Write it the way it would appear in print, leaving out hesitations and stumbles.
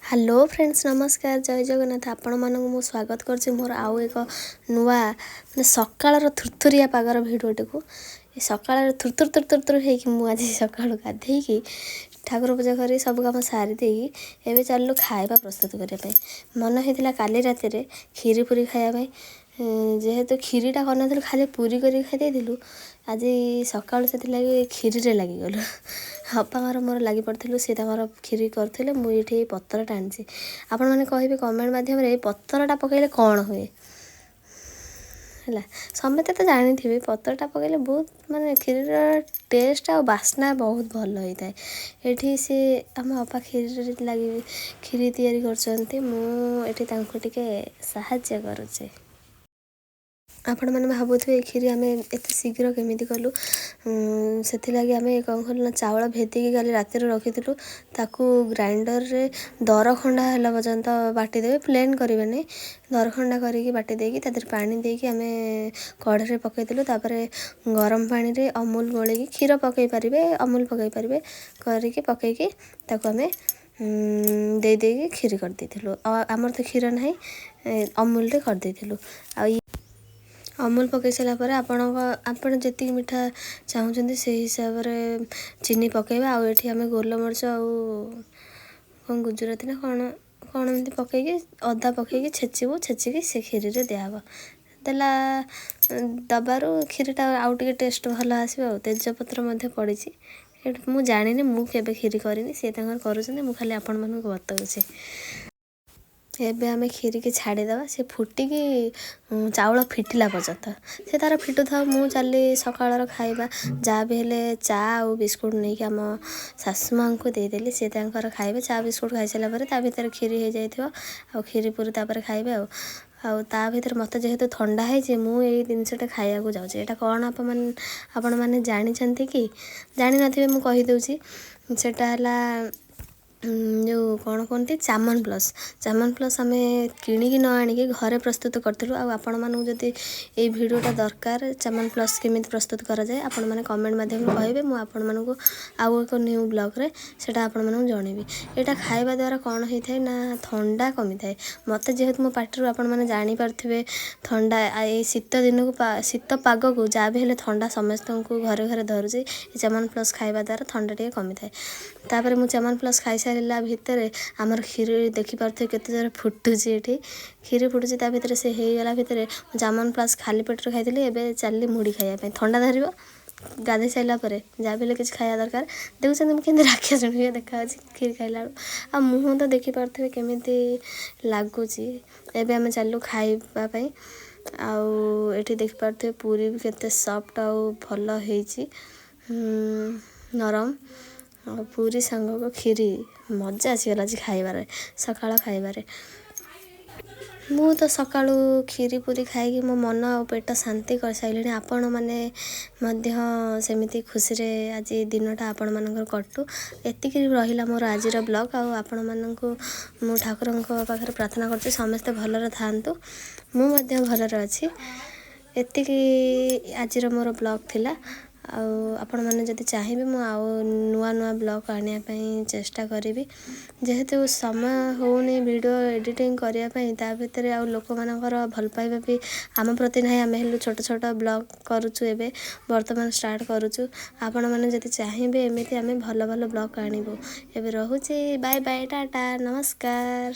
Hello friends, ନମସ୍କାର, ଜୟ ଜଗନ୍ନାଥ। ଆପଣମାନଙ୍କୁ ମୁଁ ସ୍ୱାଗତ କରୁଛି ମୋର ଆଉ ଏକ ନୂଆ ମାନେ ସକାଳର ଥୁରଥୁରିଆ ପାଗର ଭିଡ଼ିଓଟିକୁ। ଏ ସକାଳର ଥୁରଥୁର ଥୁରଥୁର ଥୁର ହେଇକି ମୁଁ ଆଜି ସକାଳୁ ଗାଧେଇକି ଠାକୁର ପୂଜା କରି ସବୁ କାମ ସାରି ଦେଇକି ଏବେ ଚାଲିଲୁ ଖାଇବା ପ୍ରସ୍ତୁତ କରିବା ପାଇଁ। ମନ ହେଇଥିଲା କାଲି ରାତିରେ କ୍ଷୀରି ପୁରୀ ଖାଇବା ପାଇଁ। ଯେହେତୁ କ୍ଷୀରିଟା କରିନଥିଲୁ, ଖାଲି ପୁରୀ କରିକି ଖାଇ ଦେଇଥିଲୁ। ଆଜି ସକାଳୁ ସେଥିଲାଗି କ୍ଷୀରିରେ ଲାଗିଗଲୁ। ଅପାଙ୍କର ମୋର ଲାଗି ପଡ଼ିଥିଲୁ। ସେ ତାଙ୍କର କ୍ଷୀରି କରୁଥିଲେ, ମୁଁ ଏଇଠି ପତ୍ରଟା ଆଣିଛି। ଆପଣମାନେ କହିବେ କମେଣ୍ଟ ମାଧ୍ୟମରେ, ଏଇ ପତ୍ରଟା ପକାଇଲେ କ'ଣ ହୁଏ? ହେଲା, ସମସ୍ତେ ତ ଜାଣିଥିବେ, ପତ୍ରଟା ପକାଇଲେ ବହୁତ ମାନେ କ୍ଷୀରିର ଟେଷ୍ଟ ଆଉ ବାସ୍ନା ବହୁତ ଭଲ ହେଇଥାଏ। ଏଠି ସେ ଆମ ଅପା କ୍ଷୀରିରେ ଲାଗି କ୍ଷୀରି ତିଆରି କରୁଛନ୍ତି, ମୁଁ ଏଠି ତାଙ୍କୁ ଟିକେ ସାହାଯ୍ୟ କରୁଛି। ଆପଣମାନେ ଭାବୁଥିବେ ଏ କ୍ଷୀରି ଆମେ ଏତେ ଶୀଘ୍ର କେମିତି କଲୁ? ସେଥିଲାଗି ଆମେ କ'ଣ କଲୁ ନା ଚାଉଳ ଭେଦିକି କାଲି ରାତିରୁ ରଖିଥିଲୁ। ତାକୁ ଗ୍ରାଇଣ୍ଡରରେ ଦରଖଣ୍ଡା ହେଲା ପର୍ଯ୍ୟନ୍ତ ବାଟିଦେବେ, ପ୍ଲେନ୍ କରିବେନି। ଦରଖଣ୍ଡା କରିକି ବାଟି ଦେଇକି ତା ଦେହରେ ପାଣି ଦେଇକି ଆମେ କଢ଼େଇରେ ପକାଇଦେଲୁ। ତାପରେ ଗରମ ପାଣିରେ ଅମୁଲ ଗୋଳେଇକି, କ୍ଷୀର ପକାଇ ପାରିବେ, ଅମୁଲ ପକାଇ ପାରିବେ, କରିକି ପକାଇକି ତାକୁ ଆମେ ଦେଇ ଦେଇକି କ୍ଷୀରି କରିଦେଇଥିଲୁ। ଆଉ ଆମର ତ କ୍ଷୀର ନାହିଁ, ଅମୁଲରେ କରିଦେଇଥିଲୁ। ଆଉ ଅମୁଲ ପକାଇ ସାରିଲା ପରେ ଆପଣ ଯେତିକି ମିଠା ଚାହୁଁଛନ୍ତି, ସେଇ ହିସାବରେ ଚିନି ପକାଇବେ। ଆଉ ଏଠି ଆମେ ଗୋଲମରିଚ ଆଉ କ'ଣ ଗୁଜୁରାତି ନା କ'ଣ କ'ଣ ଏମିତି ପକାଇକି, ଅଦା ପକାଇକି ଛେଚିବୁ। ଛେଚିକି ସେ କ୍ଷୀରିରେ ଦିଆହେବ। ଦେଲା ଦେବାରୁ କ୍ଷୀରିଟା ଆଉ ଟିକେ ଟେଷ୍ଟ ଭଲ ଆସିବ। ଆଉ ତେଜପତ୍ର ମଧ୍ୟ ପଡ଼ିଛି ଏଇଠି। ମୁଁ ଜାଣିନି, ମୁଁ କେବେ କ୍ଷୀରି କରିନି, ସିଏ ତାଙ୍କର କରୁଛନ୍ତି, ମୁଁ ଖାଲି ଆପଣମାନଙ୍କୁ ବତାଉଛି। ଏବେ ଆମେ କ୍ଷୀରିକି ଛାଡ଼ିଦେବା, ସେ ଫୁଟିକି ଚାଉଳ ଫିଟିଲା ପର୍ଯ୍ୟନ୍ତ ସେ ତାର ଫିଟୁଥାଉ। ମୁଁ ଚାଲି ସକାଳର ଖାଇବା, ଯାହା ବି ହେଲେ ଚା ଆଉ ବିସ୍କୁଟ୍ ନେଇକି ଆମ ଶାଶୁ ମାଆଙ୍କୁ ଦେଇଦେଲି। ସେ ତାଙ୍କର ଖାଇବେ। ଚା ବିସ୍କୁଟ୍ ଖାଇସାରିଲା ପରେ ତା ଭିତରେ କ୍ଷୀରି ହେଇଯାଇଥିବ, ଆଉ କ୍ଷୀରି ପୁରୀ ତାପରେ ଖାଇବେ। ଆଉ ତା ଭିତରେ ମୋତେ ଯେହେତୁ ଥଣ୍ଡା ହେଇଛି, ମୁଁ ଏଇ ଜିନିଷଟା ଖାଇବାକୁ ଯାଉଛି। ଏଇଟା କ'ଣ ଆପଣମାନେ ଜାଣିଛନ୍ତି କି ଜାଣିନଥିବେ, ମୁଁ କହିଦେଉଛି। ସେଟା ହେଲା ଯେଉଁ କ'ଣ କୁହନ୍ତି, ଚାମନ ପ୍ଲସ୍। ଚାମନ ପ୍ଲସ୍ ଆମେ କିଣିକି ନ ଆଣିକି ଘରେ ପ୍ରସ୍ତୁତ କରିଥିଲୁ। ଆଉ ଆପଣମାନଙ୍କୁ ଯଦି ଏଇ ଭିଡ଼ିଓଟା ଦରକାର, ଚାମନ ପ୍ଲସ୍ କେମିତି ପ୍ରସ୍ତୁତ କରାଯାଏ, ଆପଣମାନେ କମେଣ୍ଟ ମାଧ୍ୟମରେ କହିବେ। ମୁଁ ଆପଣମାନଙ୍କୁ ଆଉ ଏକ ନ୍ୟୁ ବ୍ଲଗ୍ରେ ସେଇଟା ଆପଣମାନଙ୍କୁ ଜଣେଇବି। ଏଇଟା ଖାଇବା ଦ୍ୱାରା କ'ଣ ହେଇଥାଏ ନା ଥଣ୍ଡା କମିଥାଏ। ମୋତେ ଯେହେତୁ ମୋ ପାଟିରୁ ଆପଣମାନେ ଜାଣିପାରୁଥିବେ ଥଣ୍ଡା, ଏଇ ଶୀତ ଦିନକୁ, ଶୀତ ପାଗକୁ ଯାହା ବି ହେଲେ ଥଣ୍ଡା ସମସ୍ତଙ୍କୁ ଘରେ ଘରେ ଧରୁଛି। ଏ ଚାମନ ପ୍ଲସ୍ ଖାଇବା ଦ୍ୱାରା ଥଣ୍ଡା ଟିକେ କମିଥାଏ। ତାପରେ ମୁଁ ଚମନ ପ୍ଲସ୍ ଖାଇସାରିଲା ଭିତରେ ଆମର କ୍ଷୀରି ଦେଖିପାରୁଥିବେ କେତେ ଜୋରେ ଫୁଟୁଛି। ଏଠି କ୍ଷୀରି ଫୁଟୁଛି, ତା ଭିତରେ ସେ ହେଇଗଲା ଭିତରେ ମୁଁ ଜାମନ ପ୍ଲସ୍ ଖାଲି ପେଟରେ ଖାଇଥିଲି। ଏବେ ଚାଲିଲି ମୁଢ଼ି ଖାଇବା ପାଇଁ। ଥଣ୍ଡା ଧରିବ, ଗାଧୋଇ ସାରିଲା ପରେ ଯାହା ବି ହେଲେ କିଛି ଖାଇବା ଦରକାର। ଦେଖୁଛନ୍ତି ମୁଁ କେମିତି ରାକ୍ଷସଣୀ ଦେଖାଯାଉଛି କ୍ଷୀରି ଖାଇଲା ବେଳକୁ, ଆଉ ମୁହଁ ତ ଦେଖିପାରୁଥିବେ କେମିତି ଲାଗୁଛି। ଏବେ ଆମେ ଚାଲିଲୁ ଖାଇବା ପାଇଁ। ଆଉ ଏଠି ଦେଖିପାରୁଥିବେ ପୁରୀ ବି କେତେ ସଫ୍ଟ ଆଉ ଭଲ ହେଇଛି, ନରମ। ଆଉ ପୁରୀ ସାଙ୍ଗକୁ କ୍ଷୀରି, ମଜା ଆସିଗଲା ଆଜି ଖାଇବାରେ, ସକାଳ ଖାଇବାରେ। ମୁଁ ତ ସକାଳୁ କ୍ଷୀରି ପୁରୀ ଖାଇକି ମୋ ମନ ଆଉ ପେଟ ଶାନ୍ତି କରିସାରିଲିଣି। ଆପଣମାନେ ମଧ୍ୟ ସେମିତି ଖୁସିରେ ଆଜି ଦିନଟା ଆପଣମାନଙ୍କର କଟୁ। ଏତିକି ରହିଲା ମୋର ଆଜିର ବ୍ଲଗ୍। ଆଉ ଆପଣମାନଙ୍କୁ ମୁଁ ଠାକୁରଙ୍କ ପାଖରେ ପ୍ରାର୍ଥନା କରୁଛି, ସମସ୍ତେ ଭଲରେ ଥାଆନ୍ତୁ। ମୁଁ ମଧ୍ୟ ଭଲରେ ଅଛି। ଏତିକି ଆଜିର ମୋର ବ୍ଲଗ୍ ଥିଲା। ଆଉ ଆପଣମାନେ ଯଦି ଚାହିଁବେ, ମୁଁ ଆଉ ନୂଆ ନୂଆ ବ୍ଲଗ୍ ଆଣିବା ପାଇଁ ଚେଷ୍ଟା କରିବି। ଯେହେତୁ ସମୟ ହେଉନି ଭିଡ଼ିଓ ଏଡ଼ିଟିଂ କରିବା ପାଇଁ, ତା ଭିତରେ ଆଉ ଲୋକମାନଙ୍କର ଭଲ ପାଇବା ବି ଆମ ପ୍ରତି ନାହିଁ। ଆମେ ହେଲୁ ଛୋଟ ଛୋଟ ବ୍ଲଗ୍ କରୁଛୁ, ଏବେ ବର୍ତ୍ତମାନ ଷ୍ଟାର୍ଟ କରୁଛୁ। ଆପଣମାନେ ଯଦି ଚାହିଁବେ, ଏମିତି ଆମେ ଭଲ ଭଲ ବ୍ଲଗ୍ ଆଣିବୁ। ଏବେ ରହୁଛି, ବାଏ ବାଏ, ଟାଟା, ନମସ୍କାର।